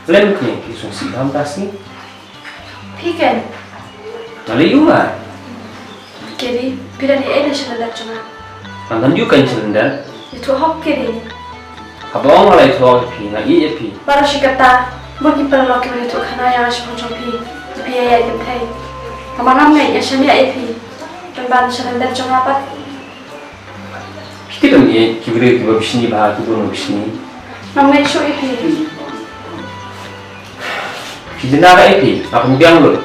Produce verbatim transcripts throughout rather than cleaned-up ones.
Lem kane ki sngewsih bha mynta sngi. Phi ken? Nga leh ïa u ma. Kiri, phi dang ïa ei na shalyndet jong nga? Nga dang ïa u ken shalyndet. Ïathuh hok kiri. Haba ong nga la ïathuh hok ïa phi, nga ïeit ïa phi. Baroh shi katta, bun ki paralok ki wan ïathuh khana ïa nga shaphang jong phi. Phi ïa ïaid kynthei. Nga ma ngam ngeit ïa shaniah ïa phi. Pynban shalyndet jong nga pat. Phi tip em ïa ki briew kiba bishni bha, kiba bun bishni. Ngam ngeit shuh ïa phi. Phi jin na ïa phi, nga pynbiang lut.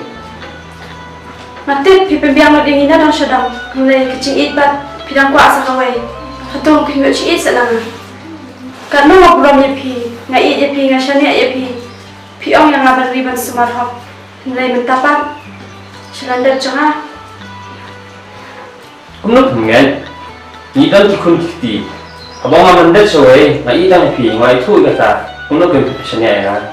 Nga tip phi pynbiang lut ïa ngi na dong sha dong. Hynrei ka jingïeit pat phi dang kwah sa kawei. Hato phi ngeit jingïeit sa na nga? Katno nga burom ïa phi, nga ïeit ïa phi, nga shaniah ïa phi. Phi ong ïa nga ban ri ban sumar hok. Hynrei mynta pat shalyndet jong nga. Kumno phin ngeit? Ngi don ki khun ki kti. Haba nga myndet shawei, nga ïeit tang ïa phi, nga ïathuh ïa kata. Kumno phin shaniah ïa nga?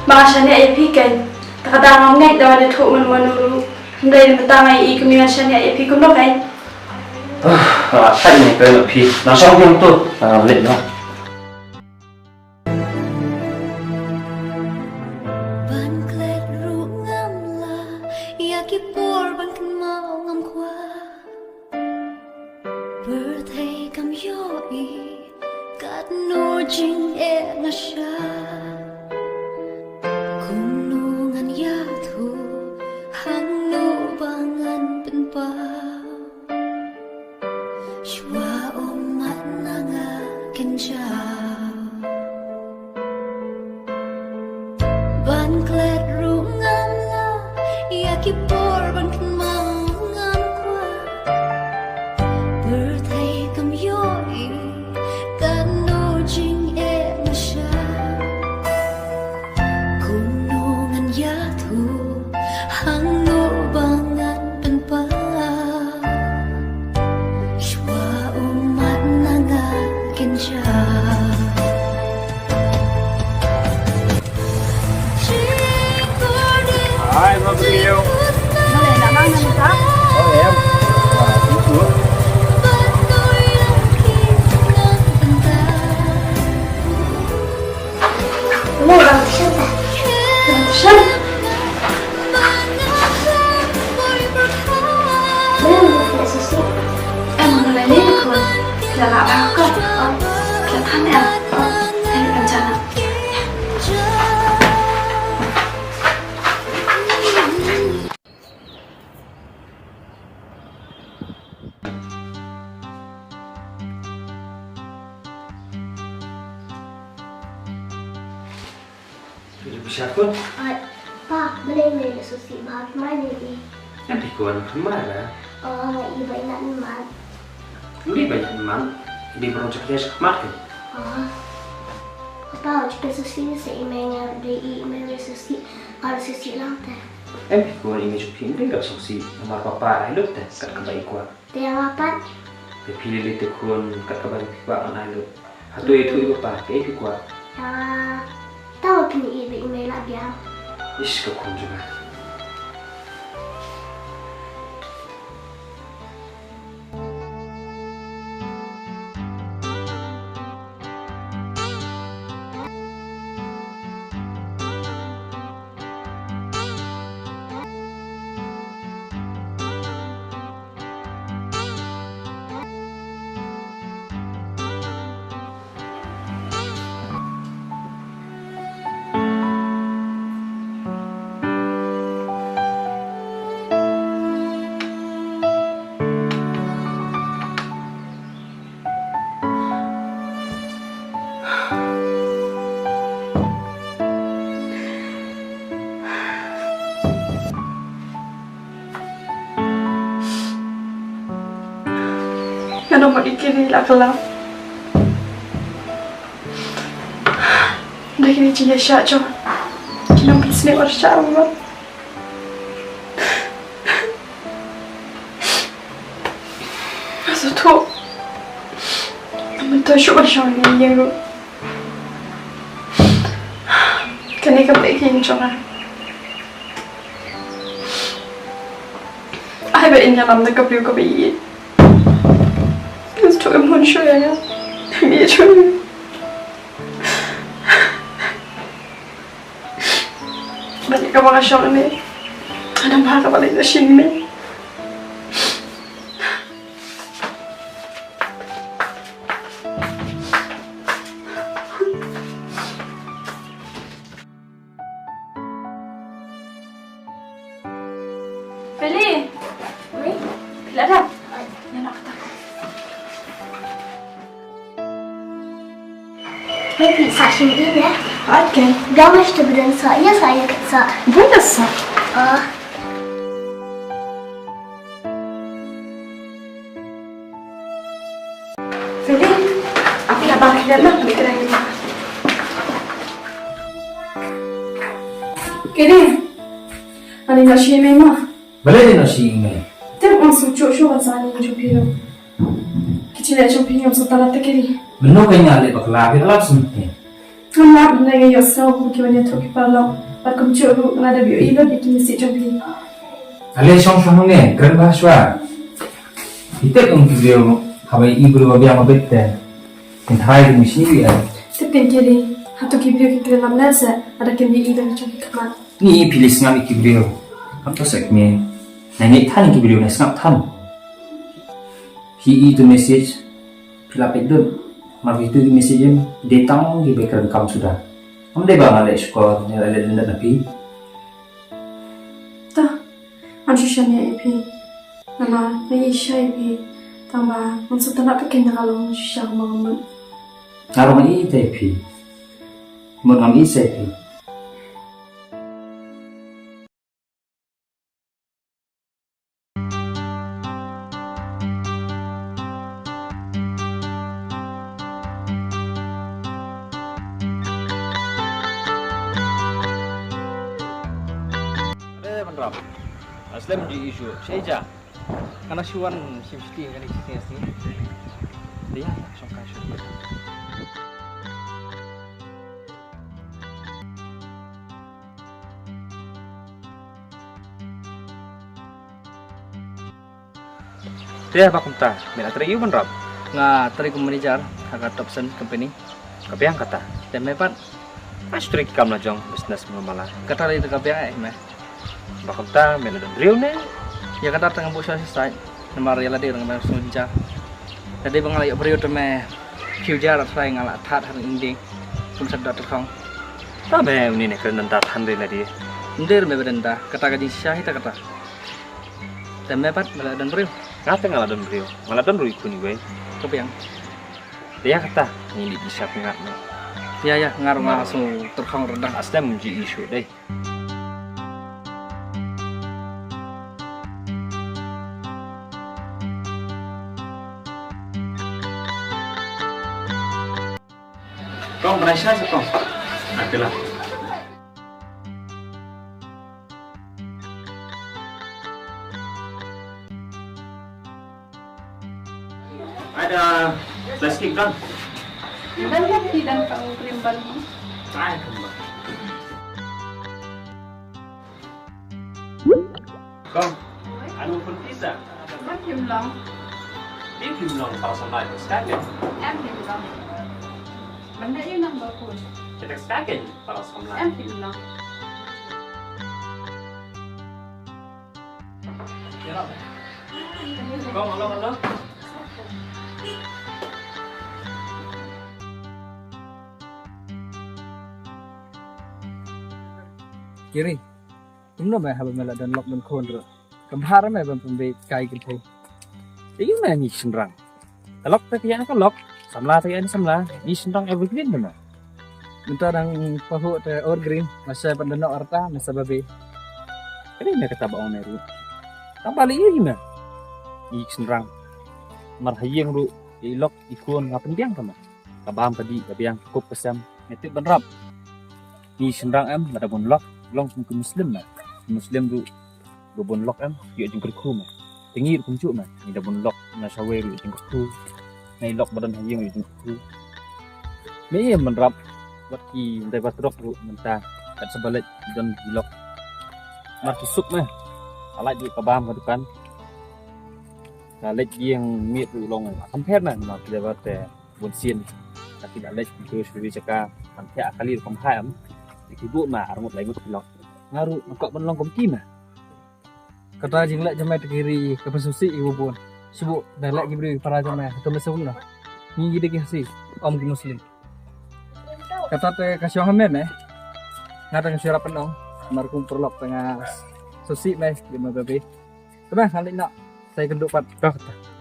Ba nga shaniah ïa phi kein. Te ka daw ngam ngeit da wan ïathuh mano mano ruh. Hynrei mynta nga ïeit kumne ngan shaniah ïa phi kumno kein? Ah, ah, thait ngi phi na phi. Na shong phi hangto. Ah, leit noh. Ban klet ruh ngam lah, ïa ki por ban kynmaw ngam kwah. Pyrthei kam ïohi katno jingeh nga shah. Kumno ngan ïathuh, hangno ba ngan pynpaw. Shuwa u mat na nga kynjaw. Ban klet ruh ngam lah, ïa ki por ban kynmaw ngam kwah. Pyrthei kam ïohi katno jingeh nga shah. Kumno ngan ïathuh, hangno ba ngan pynpaw. Shuwa u mat na nga kynjaw. Ai, ma bri yo. Oh, em. Wah, itu. Hello, Bang Tishan. Bang Tishan. Hello, Bang Tishan. Em, hello, ni khun. Hello, Bang. Oh, hello, Bang. Oh, hello, Bang. Phi la pyrshah khun? Ai, Pa, balei me la sngewsih bha, thymmai ne i? Em, phi kwah thymmai ba? Oh, nga i ba i nat mat. Ym dei ba i nat mat, i dei ba rung jakhlia sha khmat kan. Oh. Pa, u ju pyn sngewsih ne sa i me, nga dei i me me sngewsih, nga la sngewsih lang te. Em, phi kwah i me jong phi ym dei ba sngewsih, namar papa ai lut te, kat kaba i kwah. Te ïa nga pat? Te phi lei lei te khun, kat kaba phi kwah ngan ai lut. Hato ïathuh ïa papa, kaei phi kwah? Ïa nga, tang phin ïeit ba i mei lah biang. Ish, ka khun jong nga. Nga nang mut ïa kine la ka la. Da kine jingïaishah jong ki nang pynsngew ar shah ruh. Nga sngewthuh. Mynta shuh ban shong ha ïing ruh. Kane kam dei ka ïing jong nga. Ai ba in ïalam da ka briew kaba ïeit. Nga sngewthuh em hun shuh ïa nga. Em ïeit shuh. Bad ka ba nga shong ne. Adam ba ka ba lei na shing ne. Pele. Ui, pele ada. Ya nak tak. Mai phi sa shin i ne? Ot ken. Ga mas tu bidan sa, ya sa ya kat sa. Bun da sa. Ah. Pele, apa nak bang kita nak kita ni? Kiri. Ani na shi mai ma. Balei dei na shi mai? Te ong su chu chu sa ni chu phi. Ki chi le chu phi ong su tala te kiri. Mano ka nya le bakla ki alap sum te. Ngam lap ne ga ïohsngew kum ki wan ïathuh ki paralok. Bad kumjuh ruh nga la dep ïohi lut ïa ki message jong phi. Ale shong shong hangne, kren bha shuwa. Phi tip kum ki briew haba i briew ba biang ba bit te. Kin tharai ki message ïa. Tip kin kiri. Hato ki briew ki kren lamler se, lada kim ïohi da ki jong ki khmat. Ni phi leh sngap ïa ki briew. Kam to sek me. Nai nai than ki briew nai sngap than. Phi i tu message. Phi la peit lut. Mar phi tu ki message em. Dei tang ki ba kren kam suda. Am dei ba nga leh shkor ne leh leh na phi. Ta. Am shisha ne ïa phi. Nga la ngi shisha ïa phi. Tang ba ngam sngewtynnat phi ken da ka long shisha ma ngam. Nga ruh nga i te ïa phi. Mut ngam i se ïa phi. Eh, Ban Rap. Aslem ji isu. Shaija. Kana shuan shim shiti kani shiti asi. Dia, shongkai shongkai. Te ba kumta, me la trei ïa u Ban Rap. Nga trei kum manager ha ka Topsen company. Ka biang kata. Te me pat, nga shu trei ki kam la jong business mala mala. Kata lei te ka biang eh me. Ba kumta me la don briew ne. Ïa kata tang buh sha side. Namar ïa lade dang me sngewjah. Lade ba nga la ïoh briew te me. Future trai nga la that ha ring ding. Kum sa da tyrkhong. Ta me uni ne kren da than dei lade. Ndir me ba dang da. Kata ka jingshisha hi ta kata. Te me pat me la don briew. Nga te nga la don briew. Nga la don ruh i khun iwei. Ka biang. Te ïa kata ngi leit sha pyngat noh. Ïa ïa nga ruh nga sngew tyrkhong ryndang. Aslem ji isu dei. Kong, pynai shai sa kong. Ati la. Ada plastik kan? Dan lagi dan kau krim bali. Ai, krim bali. Kong, anu pun pizza. Kan krim long. Di krim long kau sama aja sekali. Em krim long. Benda ini nang bagus. Kita sekali. Para samla. Em, phi long. Kong, hello, hello. Kiri. Kumno me haba me la don lok don khun ruh? Ka bha re me ban pynbeit kai kynthei. Te ïa me ngi shynrang. Ka lok te ka ïa ka lok. Samla te ka ïa samla. Ngi shynrang evergreen te me. Mynta dang pahuh te evergreen. Masa ban don lok arta masa babe. Kane me kata ba ong ne ruh. Tang ba lei ïa me. Ngi shynrang. Mar ha ïing ruh. Ïa i lok i khun nga pynbiang te me. Ka bam ka dih ka biang ka kup ka sem. Ngi tip ban rap. Ngi shynrang em lada bun lok long kum ki Muslim na. Muslim ruh ba bun lok em ïoh jingkyrkhu ma. Te ngi ruh kumjuh ma ngi da bun lok na shawei ruh ïoh jingkyrkhu. Ngi lok ba don ha ïing ïoh jingkyrkhu. Me ïa ban rap wat ki ndai ba trok ruh mynta kat sa ba leit don ki lok. Mar ki suk ma. Ka lait ruh ka bam ka dukan. Ka leit ïing miet ruh long kam pher na ma ki da ba te. Bun sien. Ka ki la leit ki tu shu ri jaka. Kan thiah kali rukom hai am. Ki buh ma arngut lai ngut ki lok. Nga ruh nga kwah ban long kum ki me. Kata jingleh jong me te ki ri ka pynsngewsih ïa u bun. Shu buh da leh ki briew para jong me, hato me sngewbha? Ngi ki dei ki Khasi, ym ki Muslim. Kata te ka shong ha me me. Nga te nga shu ïarap ban ong. Namar kum paralok te nga sngewsih me ïa me baby. Te me, nga leit noh. Sa ïakynduh pat. Dah kata.